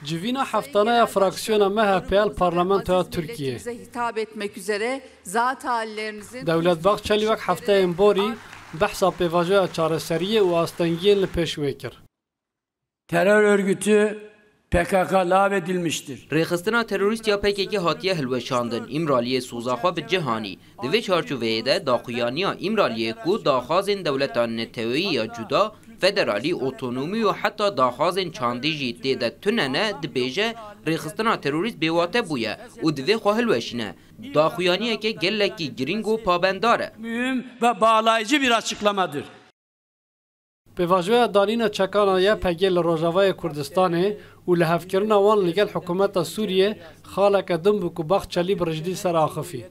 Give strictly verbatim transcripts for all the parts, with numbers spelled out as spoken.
Civîna heftane ya fraksiyona M H P ya li parlamentoya Tirkiyê. Dewlet Bahçelî wek hefteyên borî behsa pêvajoya çareseriyê û astengiyên li pêş wê kir. Terör örgütü P K K lağvedilmiştir. Rêxistina terorîst ya P K K hatiye hilweşandin. Îmraliyê soza xwe bi cih anî. Di vê çarçoveyê de daxuyaniya Îmraliyê ku daxwazên dewleta neteweyî ya cuda, federalî, otonomî û heta daxwazên çandî jî tê de tune ne, dibêje, rêxistina terorîst bêwate bûye û divê xwe hilweşîne. Daxuyaniyeke gelekî girîng û pabendar e. Mühim ve bağlayıcı bir açıklamadır. Pêvajoya danîna çekana Y P G li Rojavayê Kurdistanê û lihevkirina wan li gel hikûmeta Sûriyê xaleke din bû ku Bahçelî bi rijdî ser axifî.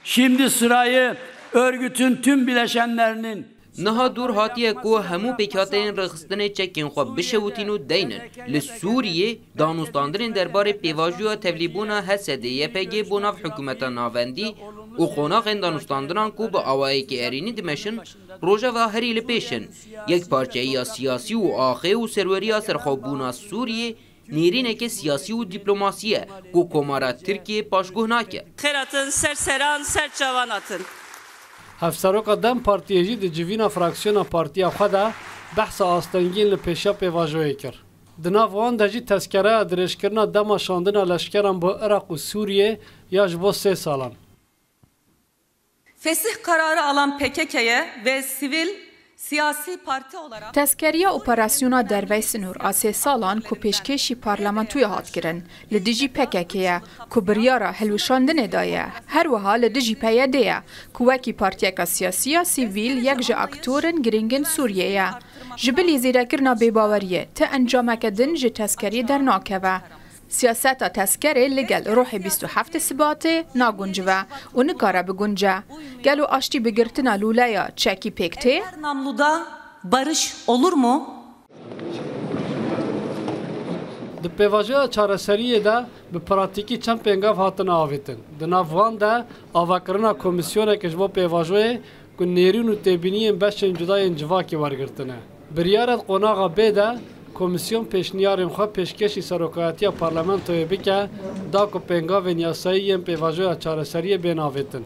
Şimdi sırayı örgütün tüm bileşenlerinin Niha dûr hatiye ku hemû pêkhateyên rêxistinê çekên xwe bişewitîn û deynin. Li Sûriyê danûstandinên derbarê pêvajoya tevlîbûna H S D Y P G bo nav hikûmeta navendî û qonaxên danûstandinan ku bi awayekî erênî dimeşin, rojeva herî li pêş in. Yekparçeyiya siyasî û axê û serweriya serxwebûna Sûriyê nêrîneke siyasî û dîplomasî ye ku Komara Tirkiyê paşguh nake. Xêr hatin, ser seran, ser çavan hatin. Hevseroka DEM Partiyê jî di civîna fraksiyona partiya xwe de behsa astengiyên li pêşiya pêvajoyê kir. Di nav wan de jî tezkereya dirêjkirina dema şandina leşkeran bo Iraq û Sûriyê ya ji bo sê salan. Fesih kararı alan P K K'ye ve sivil siyasi parti olarak Tezkeriya operasyona dervey sinor a sê salan ku pêşkêşî parlamentoya hat kirin, li dijî P K K ye ku biryara hilweşandinê daye. Her wiha li dijî P Y D ye ku wekî partiyeka siyasî ya sivîl yek ji aktorên girîngên Sûriyê ye. Ji bilî zêdekirina bêbaweriyê ti encameke din ji tezkeriyê dernakeve. Siyaseta tezkerê li gel ruhê bîst û heftê Sibatê naguncive û nikare bigunce. Gelo aştî bi girtina lûleya çekî pêk tê? Namluda barış olur mu? Di pêvajoya çareseriyê de bi pratîkî çend pêngav hatine avêtin. Di nav wan de avakirina komîsyoneke ji bo pêvajoyê ku nêrîn û têbîniyên beşên cuda yên civakê wergirtine. Biryara di qonaxa bê de, komîsyon pêşniyarên xwe pêşkêşî serokayetiya parlamentoyê bike, da ku pêngavên yasayî yên pêvajoya çareseriyê bên avêtin.